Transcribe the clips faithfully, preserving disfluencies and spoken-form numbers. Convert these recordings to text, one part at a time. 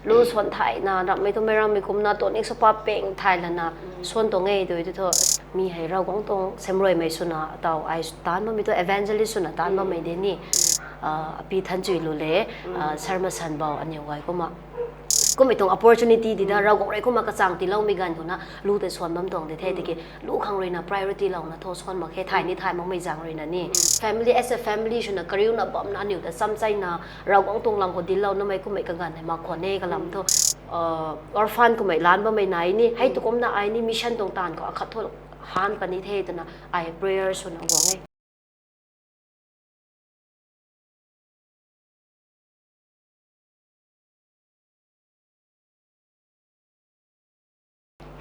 Lu suan thayna ramhmei tu meic rammei kumna tonic sapa peng thay lana suan tuang e tw tu thu, mi hei Ravguangc tuang semruaimei swna taw ai taanc bammei tu evangelist swna taanc bammei de ni, api Thanchuilu le, Sir Masanbou aniw guay kumna kummei tuang opportunity ti da Ravguangc rui kumna kachang tiiloumei ganv khou na lu tei suan bam tuang de the tiki lu khang ruina priority louna thu suan mak khe, thay ni thay makmei zaeng ruina ni family as a family swna kariuna bamna aniw ta chamcheina Ravguangc tuang lam khou dinclou namei kummei kaganv hei mak khwan e kalam thu, orphan kummei lan bammei nai ni hei tu kumna ai ni mission tuang taanv khou akhat thu han puni the twna ai prayer swna guang e.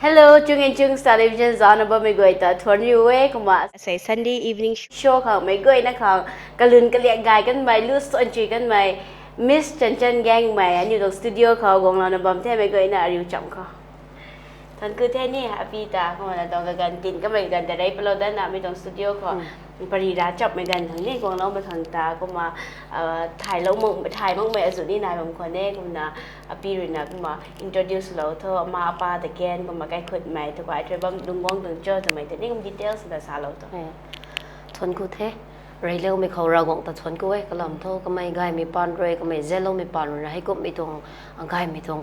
Hello, Chung and Chung Television zana bammei guay ta thuanc riu e kumna sei Sunday evening show khang meic guayna khang kalun kaliak gay kanmei, lu suan chui kanmei Miss Chanchan Gaengmei aniw tuang studio khou guanglouna bam the meic guayna ariu cham khou. Thuanc ku the ni api ta kumna tuang kaganv tin kamei kaganv ta rei palou datna mei tuang studio khou pari ra chapmei ganv khang ni guangloumei khang ta kumna thay makmei azuh ni nai bam khwan e kumna api ruina kumna introduce lou tho ama apa ta kan kumna kaikhutmei tu kai thrui bam lungc guang tuang cho twmei ta ni kum details ta salou tho. Thuanc ku the. Reiloumei khou Ravguangc ta thuanc ku e kalam thu kamei gaymei paan rui kamei zanloumei paan ruina heikumhmei tuang gaymei tuang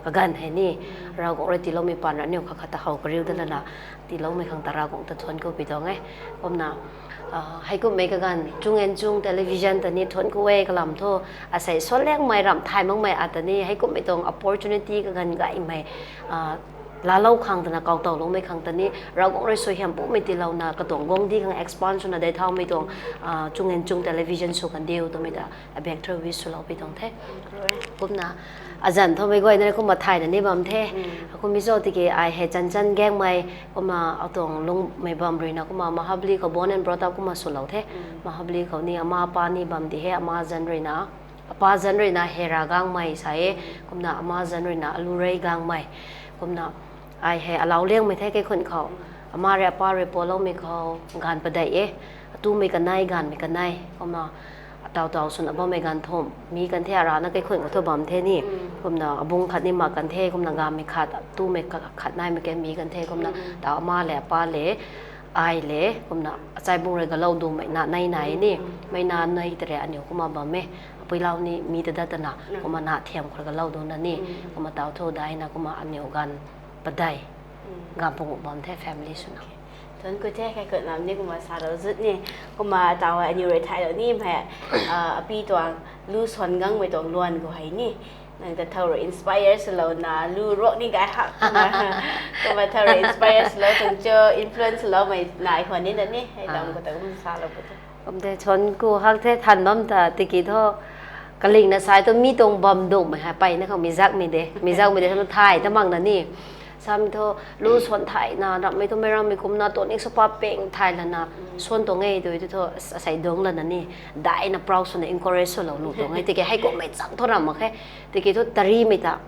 kaganv hei ni Ravguangc rui tiiloumei paan rui aniw khat khat ta how kariu dat lana tiiloumei khang ta Ravguangc ta thuanc ku pi tuang e. Kumna heikumhmei kaganv Chung and Chung Television ta ni thuanc ku e kalam thu asei suan liangmei ramh thay makmei ata ni heikumhmei tuang opportunity kaganv gaymei laalou khang twna kawtawloumei khang ta ni Ravguangc rui suaihiam pumei tiilouna katuang guangcdic khang expand swna dei thaumei tuang Chung and Chung Television sw kandiu twmei ta abak thrui wish swlou pi tuang the. Kumna azanc tho meic guayna rui kumna thayna ni bam the. Kummei cho tiki ai hei Chanchan Gaengmei kumna atuang lungmei bam ruina kumna Mahabali khou born and brought up kumna swlou the. Mahabali khou ni ama apa ni bam di he, ama zanc ruina apa zanc ruina Hera Gaengmei sa e, kumna ama zanc ruina Alurei Gaengmei. Kumna ai hei alau liangmei the kaikhunc khou. Ama rui apa rui pualoumei khou ganv padeih e, atumei kanei ganvmei kanei kumna ataw taw swna bammei ganv thumh mi kan the, arana kaikhunc khou thu bam the ni. Kumna abungc khat ni mak kan the kumna ganvmei khat atumei khat naimei kan mi kan the kumna taw ama le apa le ai le kumna achaibung rui galou dumei na nei nai ni, mei na nei tare aniw kumna bam e. Apuilau ni mi ta dat tana kumna na thiam khou rui galou duna ni kumna taw thu daina kumna aniw ganv padeih, ganv panguh bam the family swna. Thuanc ku the kaikhunc lam ni kumna salou zut ni, kumna taw aniw rui thaylou nimei api tuang lu suan gangmei tuang luan khou hei ni nang ta thow rui inspire swlouna lu ruak ni gay hak kumna, kumna thow rui inspire swlou tuang cho, influence swloumei nai khwan ni na ni hei lam khou ta kumna salou pu the. Kum the thuanc ku hak the than bam ta tiki thu kalingna sai thu mi tuang bam duhmei hei peyna khang mi zakmei de, mi zakmei de sa thay ta makna ni. Samei thu lu suan thayna ramhmei tu meic rammei kumna tonic sapa peng thay lana suan tuang e tw tu thu asei dungc lana ni daina proud swna encourage swlou nuh tuang e tiki heikumhmei chang thu ramh mak khe. Tiki thu tarimei ta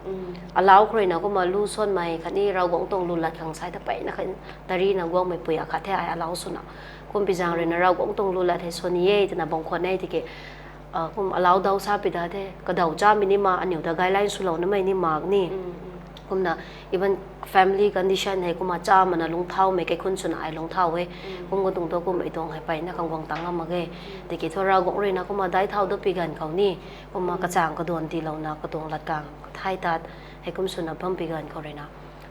alau khou ruina kumna lu suanmei khatni Ravguangc tuang lu lat khang sai ta peyna kha tarina guangmei pui akhat the ai alau swna. Kumpi zaeng ruina Ravguangc tuang lu lat hei suan ni e twna bam khwan e tiki kum alau daw sa pi da the, kadaw chamei ni mak, aniw ta guideline swlou namei ni mak ni. Kumna even family condition hei kumna chamana lungcthaumei kaikhunc swna ai lungcthau e. Kum katuang thu kummei tuang hei peyna khang guang tang ngam mak ge. Tiki thu Ravguangc ruina kumna dai thau dat pi ganv khou ni kumna kachang kaduan tiilouna katuang lat kang thay tat heikum swna bam pi ganv khou ruina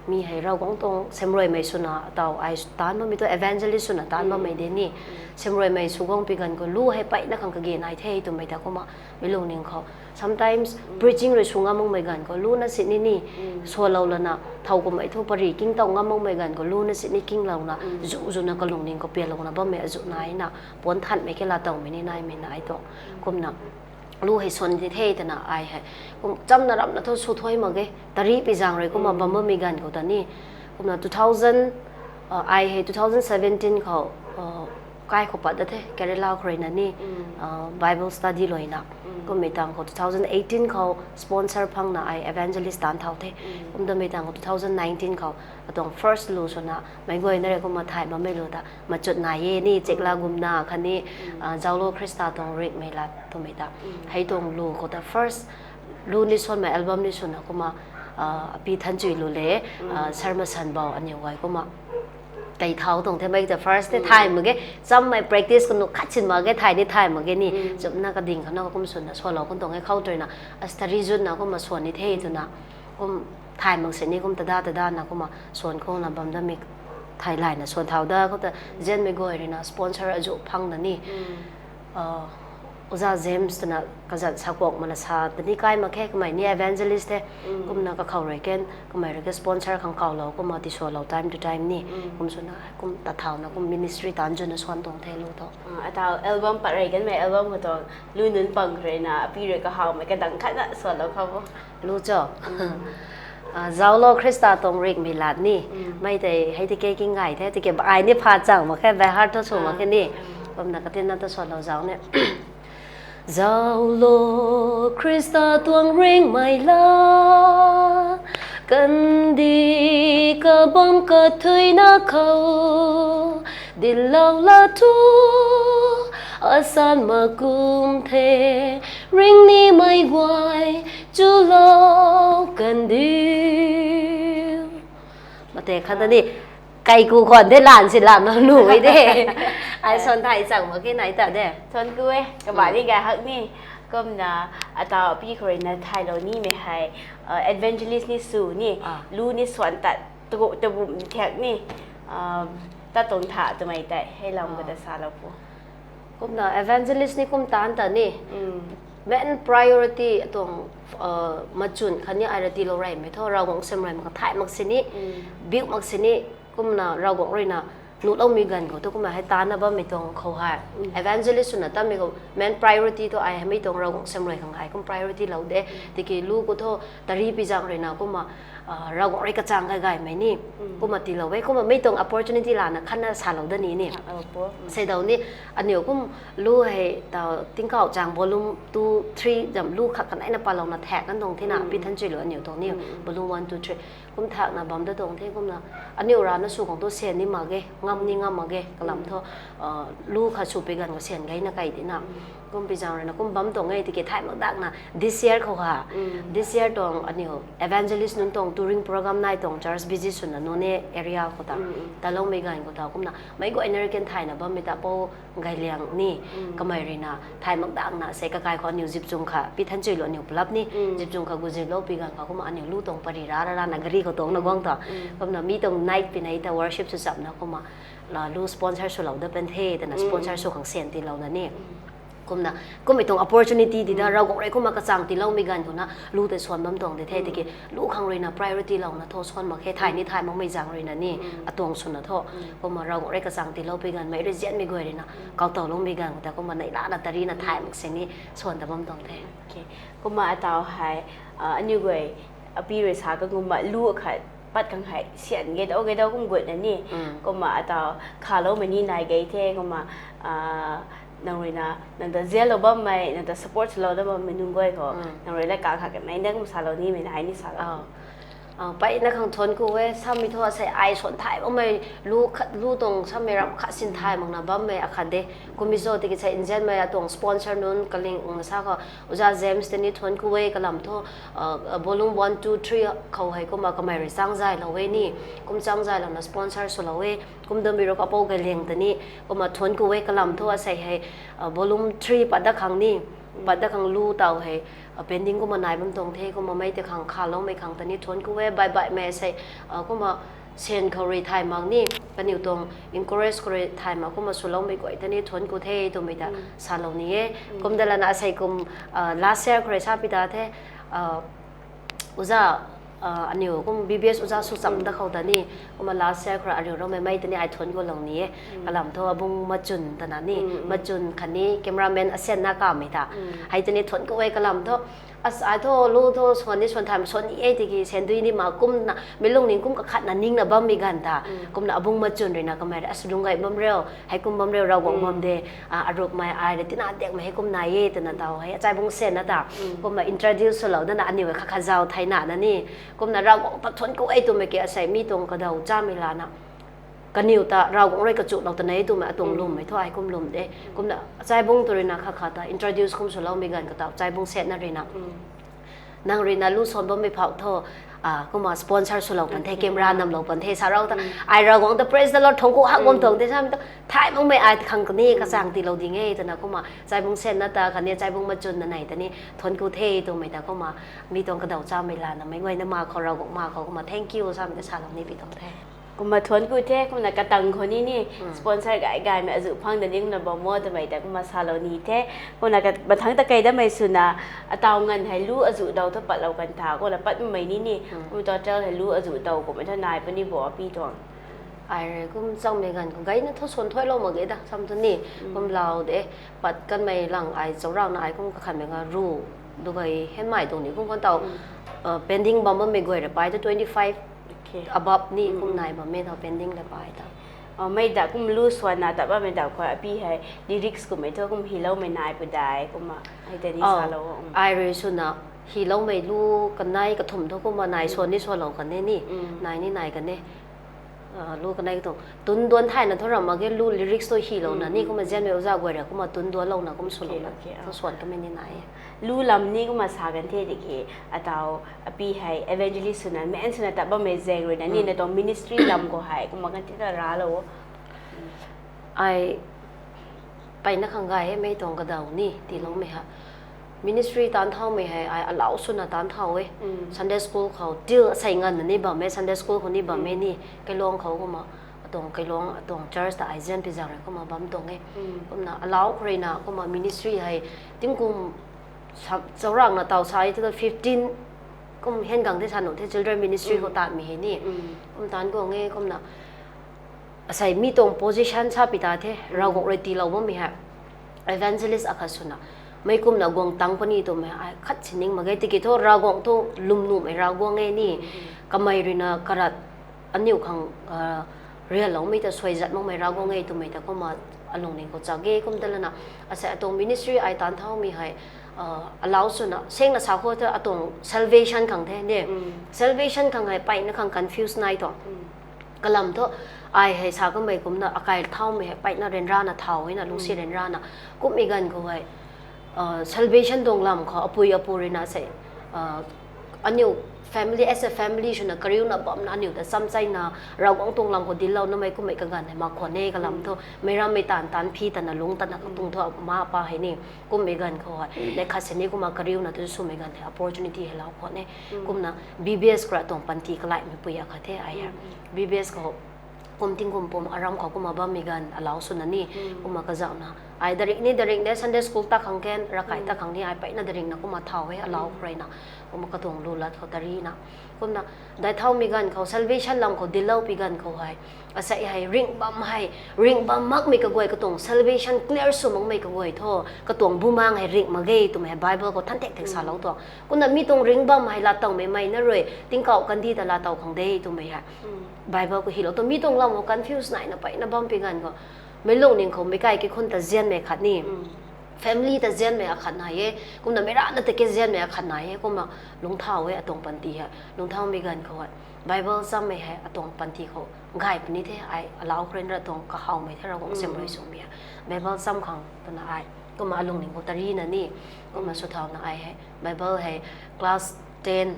mi hei Ravguangc tuang semruaimei swna taw ai taanc bammei tu evangelist swna taanc bammei de ni. Semruaimei sw guang pi ganv khou lu hei peyna khang kage nai the twmei ta kumna mi lungning khou sometimes preaching rui sw ngam makmei ganv khou luna sini ni swalou lana thow kummei thu pari kingtow ngam makmei ganv khou luna sini kinglouna zu zuna kalungning khou pialouna bammei azuh naina puan thanmei ke laatowmei ni naimei nai tuang. Kumna lu hei suan di the twna ai hei kum chamna ramhna thu sw thuay mak ge, tari pi zaeng rui kumna bam bammei ganv khou ta ni. Kumna two thousand ai hei two thousand seventeen khou kai khou pat da the Kerala khou ruina ni Bible study luina. Kummei tang khou two thousand eighteen khou sponsor phangna ai evangelist taanc thau the. Kum tamei tang khou two thousand nineteen khou atuang first lu swna meic guayna rui kumna thay bammei lu ta machut nai e ni, Chekla Gumna khatni Zaulo Khrista tuang ringhmei lat twmei ta hei tuang lu khou ta first Lu ni suanmei album ni swna kumna, api Thanchuilu le, Sir Masanbou aniw guay kumna tei thau tuang the. Mei ta first the thay mak ge, chammei practice kanu khat sin mak ge, thay ni thay mak ge ni. Chumna kading khana kum swna suanlou kum tuang e khou twna, as tari zutna kumna suan ni the twna, kum thay mak sini kum tada tadana kumna suan khou na bam da mi, thay layna suan thau da khou ta, zianmei guay ruina sponsor azu phang da ni. Oja James twna kazat sakuak mana sa tani kai mak khe, kamei ni evangelist the. Kumna kakhou rui ken kamei rui ke sponsor khang kaulou kumna tisualou time to time ni. Kum swna kum ta thauna kum ministry taanv zuna suan tuang the lu tho. Atau album pat rei kanmei album khou tuang lu nunc pang ruina api rui kahawmei kadang khatna suanlou khou bo. Lu cho. Zaulo Khrista tuang ringmei lat ni. Mei tei hei tiki kinggay the, tiki ai ni pha chang mak khe, by heart tho sw mak khe ni. Kumna katinna ta suanlou zau ni. Zaulo Khrista tuang ringmei lat, kandih kabam kathuina khou, dinclou la thu, asan mak kum the, ringnimei guay, chulou kandiu. Mate khat ni, kaiku khwan de lan si lam nang lu e de. Ai suan thay chang mak khe nai ta de. Thuanc ku e, kabah ni gay hak ni. Kumna atau api khou ruina thaylou nimei hei, evangelist ni sw ni, lu ni suan tat, tabum thiak ni, tat tuang tha twmei tei hei lam kata salou pu. Kumna evangelist ni kum taanc ta ni, main priority atuang machun khatni ai ra tiilou reymei thu Ravguangc siamruai mak thay mak sini, biu mak sini, kumna Ravguangc ruina nuhloumei ganv khou thu kumna hei taanna bammei tuang khou hei, evangelist swna tammei khou main priority thu ai hei mei tuang Ravguangc siamruai khang ai kum priority lou de. Tiki lu khou thu tari pi zaeng ruina kumna Ravguangc rui kachang gay gaymei ni, kumna tiilou e, kumna mei tuang opportunity lana khatna salou da ni ni. Seidau ni, aniw kum lu hei ta tingkauh chang volume two, three zam lu khat kaneina palouna thak kan tuang thena, Pi Thanchuilu aniw tuang ni, volume one, two, three. Kum thakna bam da tuang the kumna, aniw rana sw khang thu syan ni mak ge, ngam ni ngam mak ge, kalam thu, lu khat sw pi ganv khou syan gayna kai tina. Kum pi zaeng ruina kum bam tuang e tiki thay mak dakna this year khou ha. This year tuang aniw evangelist nunc tuang touring program nai tuang church visit swna Noney area khou ta, taloumei ganv khou ta kumna meic guayna rui kan thayna bammei ta Pou Gayliang ni, kamei ruina thay mak dakna sei kakai khou aniw zipchung kha, Pi Thanchuilu aniw pulap ni, zipchung kha gu ziplou pi ganv khou kumna aniw lu tuang pari ra ra rana gari khou tuangna guang ta. Kumna mi tuang night pi nei ta worship sw chapna kumna, lu sponsor swlou da pan the twna sponsor sw khang syan tiilouna ni. Kumna, kummei tuang opportunity ti da, Ravguangc rui kumna kachang tiiloumei ganv khou na lu tei suan bam tuang de the, tiki lu khang ruina priority louna thu suan mak khe, thay ni thay makmei zaeng ruina ni, atuang swna thu. Kumna Ravguangc rui kachang tiilou pi ganv mei rui zianmei guay ruina, kautauloumei ganv khou ta kumna neihlana tarina thay mak sini suan ta bam tuang the. Kumna atau hei, aniw guay, api rui sa kangumna lu khat pat khang hei syan ge dau ge dau kum gutna ni. Kumna atau khaloumei ni nai gay the, kumna, nang ruina, nang ta zianlou bammei, nang ta support swlou da bammei nunc guay khou, nang rui la kang khat kanei na kum salou nimei na hei ni salou. Mpeyna khang thuanc ku e, samei thu asei ai suan thay bammei, lu khat, lu tuang samei ram khat sin thay makna bammei akhat de. Kummei zo tiki sei nzianmei atuang sponsor nunc kaling ungna sa khou, Oja James tei ni thuanc ku e kalam thu, volume one, two, three khou hei kumna kamei rui chang zaylou e ni. Kum chang zaylouna sponsor swlou e. Kum damei rui Pou Gayliang tei ni, kumna thuanc ku e kalam thu asei hei, volume three pat dat khang ni, pat dat khang lu taw hei, pending kumna nai bam tuang the, kumna mei tei khang khaloumei khang tei ni thuanc ku e, baih baihmei sei, kumna syan khou rui thay mak ni, kaniw tuang encourage khou rui thay mak kumna swloumei guay tei ni thuanc ku the twmei ta salou ni e. Kum da lana asei kum, last year khou rui sa pi ta the, Oja, aniw kum B B S Oja sw cham da khou ta ni, kumna last year khou rui ariu roumei mei tei ni ai thuanc kulou ni e. Kalam thu abung Machun twna ni, Machun khatni cameraman asyan na kamei ta. Hei tei ni thuanc ku e kalam thu, as ai thu lu thu suan ni suan thay mak suan ni e tiki syan dui ni mak kumna, mei lungning kum kakhatna ningna bammei ganv ta. Kumna abung Machun ruina kamei rui as lung gay bam riu, hei kum bam riu, Ravguangc bam de, arupmei ai rui tina diakmei hei kum nai e twna taw hei achaibung syan na ta. Kumna introduce swlou dana aniw khat khat zau thayna na ni. Kumna Ravguangc ta thuanc ku e twmei ki asei mi tuang kadaw chamei lana, kaniw ta Ravguangc rui kachuklou ta nei twmei atuang lwmmei thu ai kum lwm de. Kumna achaibung tu ruina khat khat ta introduce kum swloumei ganv khou ta achaibung syan na ruina, Nang rui na lu suan bammei phau thu, kumna sponsor swlou pan the, camera namlou pan the, sa rau ta. Ai Ravguangc ta praise the Lord, thuanc ku hak bam tuang the, samei tu. Thay makmei ai khang kani kachang tiilou ding e twna kumna Chaibung Sen na ta khatni Chaibung Machun na nei ta ni thuanc ku the twmei ta kumna mi tuang kadaw chamei lana meic guayna ma khou Ravguangc ma khou kumna thank you samei ta salou ni pi tuang the. Kumna thuanc ku the, kumna katang khou ni ni sponsor gay gaymei azuh phang da ni kumna bam o twmei ta kumna salou ni the. Kumna mathangc ta kei damei swna ataw nganv hei lu azuh daw thu patlou kan tha, kumna patmei ni ni, kum total hei lu azuh daw kummei thu nai puni bo api tuang. Ai rui kum changmei ganv khou gayna thu suan thuailou mak ge da, sam thu ni, kum lau de, pat kanmei lang ai chaurangna ai kum kakhanmei nga ru, dugay henmei tuang ni kum kan taw, pending bam bammei guay rui pai thu twenty five above ni kum nai bammei tho pending le pai ta. Mei da kum lu suanna ta bammei da khou api hei lyrics kummei thu kum hiloumei nai pu dai kumna hei ta ni salou. Ai rui swna hiloumei lu kanei kathumh thu kumna nai suan ni suanlou kan e ni, nai ni nai kan e. Lu kanei kathumh tun duan thayna thu ram mak ge lu lyrics thu hilouna ni kumna zianmei oza guay rui kumna tun duanlouna kum swlouna thu suan kamei ni nai e. Lu lam ni kumna sa kan the tiki, ataw api hei evangelist swna, men swna ta bammei zaeng ruina ni na tuang ministry lam khou hei kumna kan the ta ralou. Ai mpeyna khang gay e mei tuang kadaw ni tiiloumei ha. Ministry taanc thaumei hei ai alau swna taanc thau e. Sunday school khou til asei nganvna ni bam e, Sunday school khou ni bam e ni, kailuang khou kumna atuang kailuang atuang church ta ai zian pi zaeng rui kumna bam tuang e. Kumna alau khou ruina kumna ministry hei tingkum chaurangna taw sa e thu fifteen kum hen gang the sa nuh the children ministry khou taanmei hei ni. Kum taanc guang e kumna asei mi tuang position sa pi ta the, Ravguangc rui tiilou bammei hei evangelist akhat swna mei kumna guang tang puni twmei ai khat sining mak ge tiki thu Ravguangc thu lwmnuhmei Ravguangc e ni, kamei ruina karat aniu khang rialoumei ta suaizat makmei Ravguangc e twmei ta kumna alungning khou chak e kum ta lana. Asei atuang ministry ai taanc thaumei hei alau swna sengna sa khou thu atuang salvation khang the ni, salvation khang hei mpeyna khang confuse nai thu. Kalam thu ai hei sa kamei kumna akai thaumei hei mpeyna ryanrana thau e na, lungcsi ryanrana kummei ganv khou hei salvation tuang lam khou apui apu ruina sei aniu family as a family swna kariuna bamna aniu ta chamcheina Ravguangc tuang lam khou dinclouna mei kummei kaganv hei mak khwan e kalam thu meic rammei taanv taanc phi tana lungc tana katung thu ma pa hei ni kummei ganv khou hei nei khat sini kumna kariuna tu swmei ganv hei opportunity hei lau khwan e. Kumna B B S khou rui atuang panty kalaihmei pui akhat the ai hei. B B S khou kum tingkum pum aram khou kumna bammei ganv alau swna ni kumna kazauhna ai darik ni darik de Sunday school ta khang kan rakai ta khang ni ai mpeyna darikna kumna thau e alau khou ruina kumna katuang lu lat khou tarina. Kumna dai thaumei ganv khou salvation lam khou dinclou pi ganv khou hei asei hei ringh bam hei ringh bam makmei kaguay katuang salvation clear sw makmei kaguay thu katuang bumaeng hei ringh mak ge twmei hei Bible khou than thek thek salou tuang. Kumna mi tuang ringh bam hei laatowmei mei na rui tingkauh kandih ta laatow khang de twmei hei Bible khou hilou tuang. Mi tuang lam khou confuse naina mpeyna bam pi ganv khou meic lungning khou meic kai kikhun ta zianmei khat ni family ta zianmei akhat nai e. Kumna meic rana ta ke zianmei akhat nai e. Kumna lungcthau e atuang panty hei lungcthaumei ganv khou hei Bible chammei hei atuang panty khou gay puni the ai alau khou ruina atuang kahawmei the Ravguangc siam rui swmei hei Bible cham khang twna ai kumna alungning khou tarina ni kumna swthauna ai hei Bible hei class ten,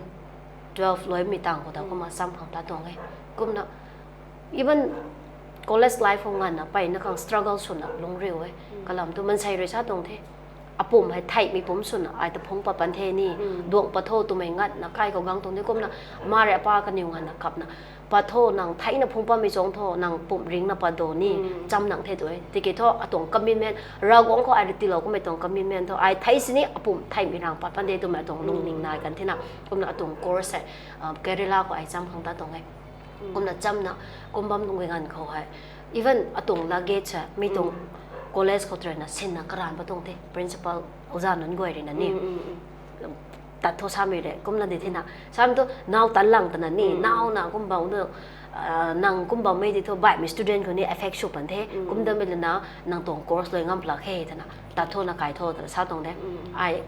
twelve luaimei tang khou ta kumna cham khang ta tuang e. Kumna even college life khou nganvna mpeyna khang struggle swna lungc riu e. Kalam thu mansei rui sa tuang the apumc hei theihmei pumc swna ai ta phungc pat pan the ni duang pat tho twmei ngatna kai khou gang tuang the. Kumna ma rui apa kaniw nganvna kapna pat tho nang theihna phungc patmei chuang tho nang pumc ringcna pat do ni cham nang the tu e. Tiki thu atuang commitment Ravguangc khou ai rui tiilou kummei tuang commitment thu ai thei sini apumc theihmei rang pat pan de twmei atuang lungning nai kan thena. Kumna atuang course hei Kerala khou ai cham khang ta tuang e. Kumna chamna kum bam tuang ganv khou hei even atuang luggage hei mi tuang college khou ruina sinna karanv pat tuang the principal oza nunc guay ruina ni tat tho samei re kumna di thena. Sam thu nau tan lang tana ni nauna kum bam nu nang kum bammei di thu baihmei student khou ni affect sw pan the. Kum damei lana nang tuang course lui ngam plak khe twna tat thona kai tho twna sa tuang de. Ai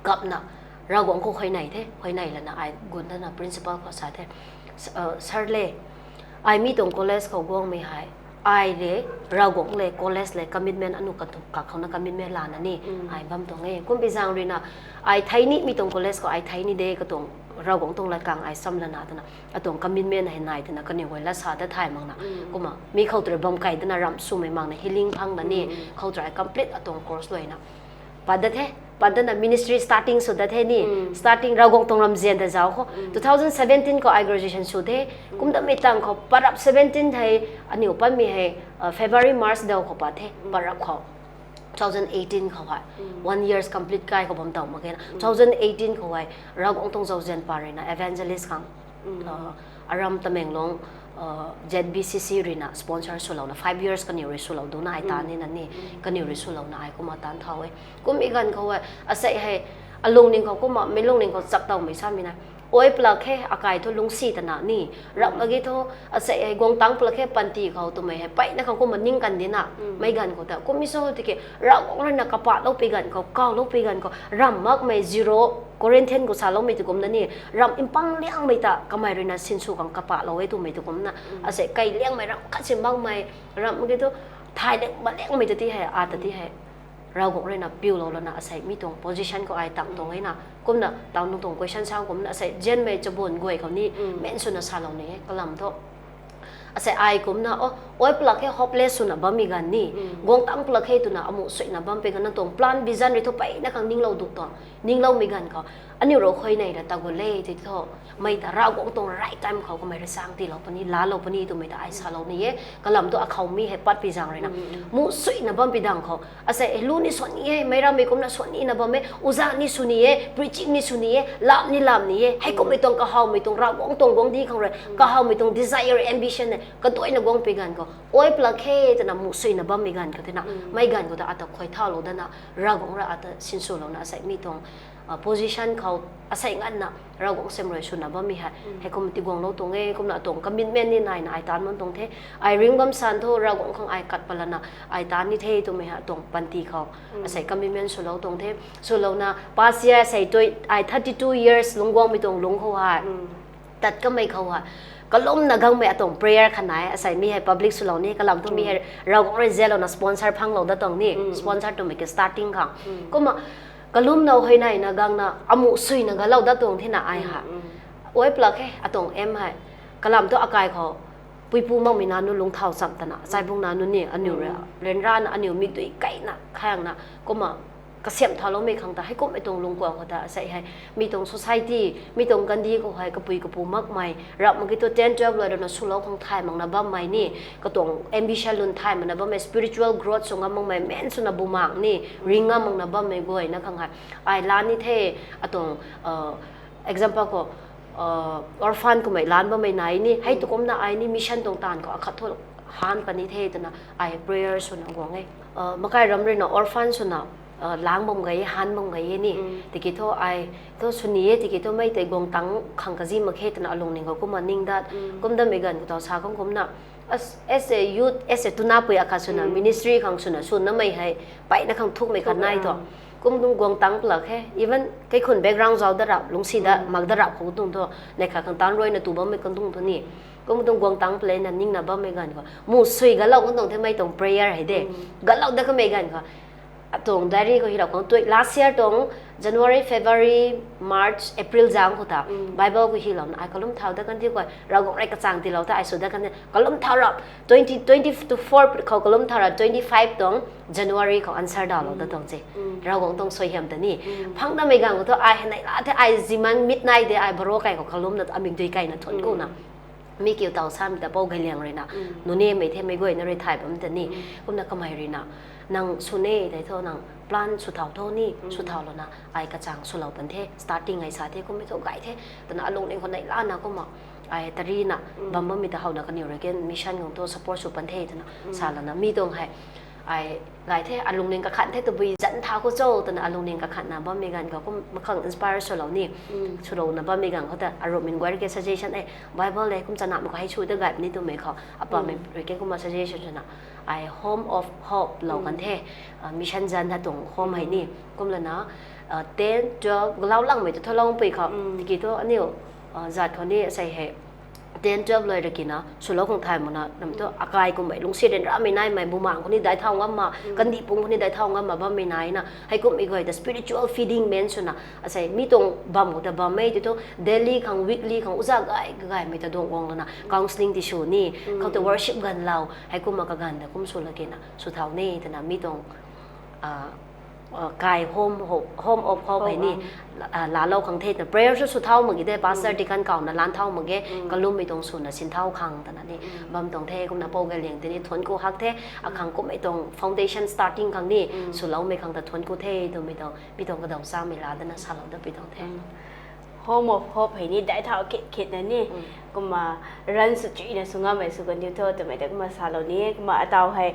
kapna Ravguangc khou huayney the, huayney lana ai gun tana principal khou sa the, Sir le, ai mi tuang college khou guangmei hei Ai le, Ravguangc le, college le, commitment anu kakhou na commitment lana ni, ai bam tuang e. Kumbi zaeng ruina, ai thei ni mi tuang college khou ai thei ni de katuang Ravguangc tuang lat khang ai sam lana twna, atuang commitment hei nai twna kaniw guay lat sa dat thay makna. Kumna, mi khou tw rui bam kai dana ramh swmei makna healing phangna ni, khou tw rui ai complete atuang course luaina. Pat dat the, pat dana ministry starting sw dat the ni, starting Ravguangc tuang ramzian ta zauc khou. Two thousand seventeen khou ai graduation sw the, kumdamei tang khou parap seventeen hei, aniw panmei hei, February, March daw khou pat the, parap khou. Two thousand eighteen khou hei, one years complete kai khou bam taw mak khe na. Two thousand eighteen khou hei, Ravguangc tuang zauzian pa ruina evangelist khang, aram Tamenglong, Z B C C ruina sponsor swlouna five years kaniw rui swlou duna ai taan nina ni, kaniw rui swlouna ai kumna taan thau e. Kum i ganv khou hei, asei hei, alungning khou kumna, mei lungning khou chak tawmei samei na. Ai pla khe, akai thu lungcsi tana ni, ramh mak ge thu, asei hei guang tang pla khe panty khou twmei hei, mpeyna khang kumna ning kan dina, mei ganv khou ta. Kum i sw tiki, Ravguangc ruina kapahloupui ganv khou, kawloupui ganv khou, ramh makmei zero, Corinthian khou saloumei tu kumna ni, ramh mpang liangmei ta, kamei ruina sinsw khang kapahlou e twmei tu kumna, asei kai liangmei ramh khat si makmei, ramh mak ge thu, thay liang ma liangmei ta ti hei, ata ti hei. Ravguangc ruina piulou lana asei mi tuang position khou ai tang tuang e na. Kumna, tang nung tuang question sa kumna asei zianmei chabun guay khou ni, men swna salou ni e, kalam thu. Asei ai kumna, o, ai pla khe hopeless swna bammei ganv ni, guang tang pla khe twna amuh suina bam pui ganv na tuang plan vision rui thu mpeyna khang ninglou duk tuang, ningloumei ganv khou, aniw rui khuay nei ra ta gu le, ti thu, mei ta Ravguangc tuang right time khou kamei rui sang tiilou puni, laalou puni twmei ta ai salou ni e, kalam thu akhou mi hei pat pui zaeng ruina. Muh suina bam pui dang khou, asei lu ni swan ni e, mei rammei kumna swan nina bam e, uza ni sw ni e, preaching ni sw ni e, lam ni lam ni e, heikummei tuang kahawmei tuang Ravguangc tuang guangcdic khang rui, kahawmei tuang desire, ambition e, kaduaina guang pui ganv khou, ai pla khe twna muh suina bammei ganv khou tina, mei ganv khou ta ata khuay thaulou dana, Ravguangc rui ata sinswlouna asei mi tuang position khou asei nganvna Ravguangc sem rui swna bammei hei, heikum tiguanglou tuang e, kumna atuang commitment ni naina ai taan man tuang the. Ai ring bam san thu Ravguangc khang ai kat palana ai taan ni the twmei hei atuang panty khou asei commitment swlou tuang the. Swlouna past year asei ai thirty two years lungc guangmei tuang lungc khou hei, tat kamei khou hei, kalumna gangmei atuang prayer khat nai, asei mi hei public swlou ni, kalam thu mi hei Ravguangc rui zianlouna sponsor phanglou dat tuang ni, sponsor twmei ki starting khang. Kumna, kalumna huayneina gangna amuh suina galou dat tuang thina ai hei. Ai pla khe, atuang aim hei. Kalam thu akai khou, puipu makmei nanu lungcthau cham tana, chaibung nanu ni, aniw rui, ryanrana aniw mikdui kaina, khayangna, kumna, kasiamh thauloumei khang ta, heikummei tuang lungc kuang khou ta, asei hei, mi tuang society, mi tuang kandih khou hei, kapui kapu makmei, ramh mak ge thu ten, twelve loi rana swlou khang thay makna bammei ni, katuang ambition lun thay makna bammei, spiritual growth sw ngam makmei, men swna bumaeng ni, ring ngam makna bammei guayna khang hei, ai la ni the, atuang, example khou, orphan kummei lan bammei nai ni, hei tu kumna ai ni mission tuang taanv khou akhat thu han puni the twna ai prayer swna guang e. Makai ram ruina orphan swna lang bam gay, han bam gay e ni. Tiki thu ai thu sw ni e, tiki thu mei tei guang tang khang kazi mak khe twna alungning khou kumna ning dat. Kumdammei ganv khou taw sa khang kumna, as a youth, as a tunapui akhat swna ministry khang swna swnamei hei, mpeyna khang thukmei khat nai thu. Kum tuang guang tang pla khe, even kaikhun background zauc dat rap, lungcsi dat mak dat rap khou tuang thu, neih khat khang taan ruina tu bammei kan tuang thu ni. Kum tuang guang tang plana ningna bammei ganv khou, muh sui galou kan tuang the mei tuang prayer hei de. Galou dat kamei ganv khou, atuang diary khou hirap khang tui, last year tuang January, February, March, April zaeng khou ta, Bible khou hilouna ai kalum thau dat kan the khou, Ravguangc rui kachang tiilou ta ai sw dat kan the, kalum thau rap, twenty twenty to four khou kalum thau rap, twenty five tuang January khou answer dawlou dat tuang se. Ravguangc tuang suaihiam ta ni. Phangdamei ganv khou thu ai hei neih la the, ai zimang midnight de, ai baro kai khou kalumna amikdui kaina thun kuna. Mi kiu taw samei ta pou gay liang ruina, nunemei the mei guayna rui thay bam ta ni. Kumna kamei ruina, nang sw ne tei thu nang plan sw thau tho ni, sw thau louna, ai kachang swlou pan the, starting ai sa the, kummei thu gay the, twna alungning khou neih lana kumna, ai tarina, bam bammei ta howna kaniw rui kan mission khang thu support sw pan the twna, sa lana mi tuang hei, ai gay the, alungning kakhan the tabui zanc tha khou cho twna alungning kakhanna bammei ganv khou kum makhang inspire swlou ni, swlouna bammei ganv khou ta arumin guay rui ke suggestion e, Bible le kum chanamei khou hei sw ta gay puni twmei khou, apamei rui ke kumna suggestion swna, ai Home of Hope lou kan the, mission zanc tha tuang home hei ni, kum lana, ten, twelve, galau langmei tu tholou pui khou, tiki thu aniu, zat khou ni asei hei, ten twelve loi rakina swlou khang thay makna nam tu akai kummei lungcsi ryanramei naimei bumaeng khou ni daic thau ngam ma, kandih pung khou ni daic thau ngam ma bammei naina, heikumhmei guay ta spiritual feeding men swna, asei mi tuang bam khou ta bam e, ti thu daily khang, weekly khang, uza gay kagaymei ta duang guang lana counselling ti sw ni, khou ta worship ganvlou, heikumna kaganv ta kum sw lakena sw thau ni twna mi tuang kai home of hope hei ni laalou khang the twna prayer sw sw thau mak ge de, pastor, deacon kawna lan thau mak ge, kalummei tuang swna sin thau khang twna ni bam tuang the. Kumna Pou Ganliang tei ni thuanc ku hak the, akhang kummei tuang foundation starting khang ni swloumei khang ta thuanc ku the twmei tuang mi tuang kadaw chamei laa dana salou da pi tuang the. Home of Hope hei ni daic thau khit khitna ni, kumna run sw chuina sw ngammei sw kandiu tho twmei ta kumna salou ni e. Kumna ataw hei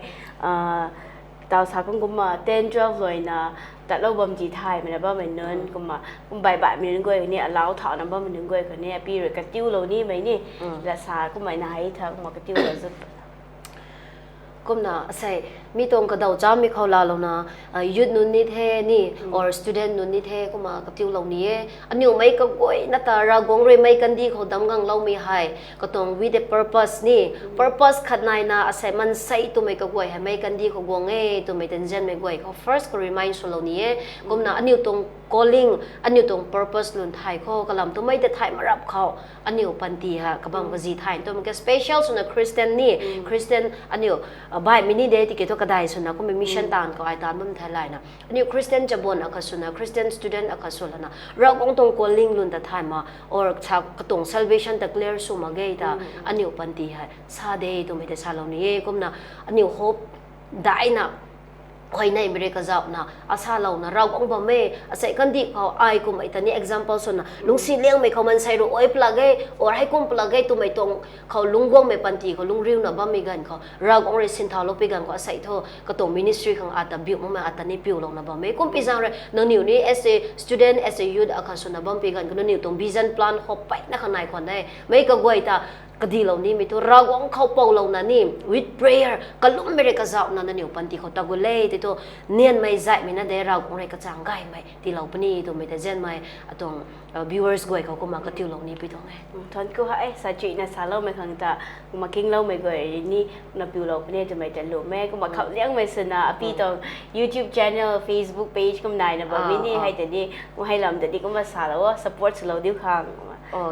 taw sa kum kumna ten twelve loina tatlou bam ti thaymei na bammei nunc, kumna kum baih baihmei nunc guay kha ni, alau thauna bammei nunc guay kha ni api rui katiulou nimei ni, la sa kummei na hei tha kumna katiulou zu. Kumna asei mi tuang kadaw chamei khou laalouna, youth nunc ni the ni, or student nunc ni the, kumna katiulou ni e. Aniu meic kaguayna ta Ravguangc rui meic kandih khou damc gangloumei hei katuang with a purpose ni, purpose khat naina asei mansei twmei kaguay hei meic kandih khou guang e twmei ta nzianmei guay khou first khou remind swlou ni e. Kumna aniu tuang calling, aniu tuang purpose lun thay khou kalam twmei ta thay marap khou aniu panty ha kabam kazi thay twmei ke special swna Christian ni, Christian aniu baihmei ni de tiki thu kadai swna kummei mission taanv khou ai taanv bam thei layna, aniu Christian chabuan akhat swna, Christian student akhat sw lana Ravguangc tuang calling lun ta thay ma, or sa katuang salvation ta clear sw mak ge ta aniu panty hei sa de twmei ta salou ni e. Kumna aniu hope daina huayneymei rui kazauhna asalouna Ravguangc bam e, asei kandih khou ai kummei ta ni example swna lungcsi liangmei khou mansei rui ai pla ge, or heikum pla ge twmei tuang khou lungc guangmei panty khou lungriuna bammei ganv khou Ravguangc rui sinthauloupui ganv khou asei thu katuang ministry khang ata biu makmei ata ni piulouna bam e. Kumpi zaeng rui nangniw ni as a student, as a youth akhat swna bampui ganv khou nangniw tuang vision, plan, hope peina khang nai khwan e. Meic kaguay ta kadilou nimei thu Ravguangc khou poulouna ni with prayer kalummei rui kazauhna nangniw panty khou tagut le ti thu nianmei zaihmei na de, Ravguangc rui kachang gaymei tiilou puni twmei ta nzianmei atuang viewers guay khou kumna katiulou ni pi tuang e. Thuanc ku hei sa chuina saloumei khang ta kumna kingloumei guay rui ni kumna piulou puni twmei ta lwm e. Kumna khou liangmei swna api tuang YouTube channel, Facebook page kum naina bammei ni hei ta ni kum hei lam ta ni kumna salou o, support swlou diu khang.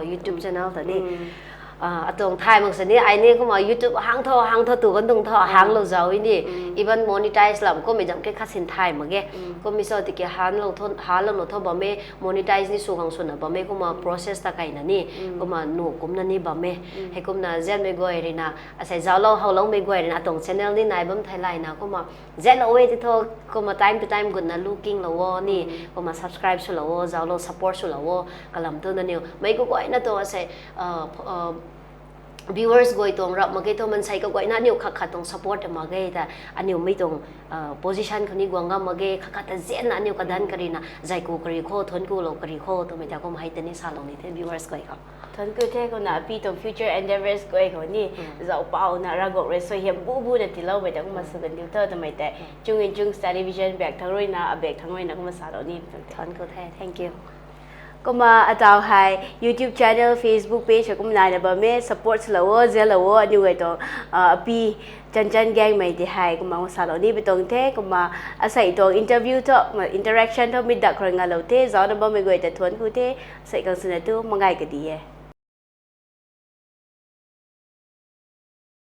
YouTube channel ta ni atuang thay mak sini ai ni kumna YouTube hang tho hang tho tu kan tuang tho hanglou zau ni, even monetize lam kummei zam ke khat sin thay mak ge. Kummei sw tiki hanlou tho, hanlou tho bam e, monetize ni sw khang swna bam e, kumna process ta kaina ni kumna nu kumna ni bam e. Heikumna nzianmei guay ruina asei zauclou howloumei guay ruina atuang channel ni nai bam thei layna kumna nzianlou e ti tho, kumna time to time gutna lukinglouna ni kumna subscribe swlou o, zauclou support swlou o. Kalam thu nangniw meic kaguayna tuang asei viewers guay tuang rap mak ge thu mansei kaguayna aniu khat khat tuang support ta mak ge ta, aniu mei tuang position khou ni guang ngam mak ge, khat khat ta zianna aniu kadanc karina zaiku kari kho, thuanc kulou kari kho twmei ta kum hei ta ni salou ni the viewers guay khou. Thuanc ku the. Kumna api tuang future endeavours guay khou ni zauc pauna Ravguangc rui suaihiam bubuna tiiloumei ta kumna sw kandiu tho twmei tei Chung in Chung's Television bak thang ruina, abak thang ruina kumna salou ni tuang the. Thuanc ku the. Thank you. Kumna ataw hei YouTube channel, Facebook page hei kumna naina bam e, support swlou o, nzianlou o, aniu guay tuang api Chanchan Gaengmei ti hei kumna salou ni pi tuang the. Kumna asei tuang interview thu, interaction thu mi dak khou rui ngalou the, zaucna bammei guay ta thuanc ku the. Asei khang swna tu mangai kadi e.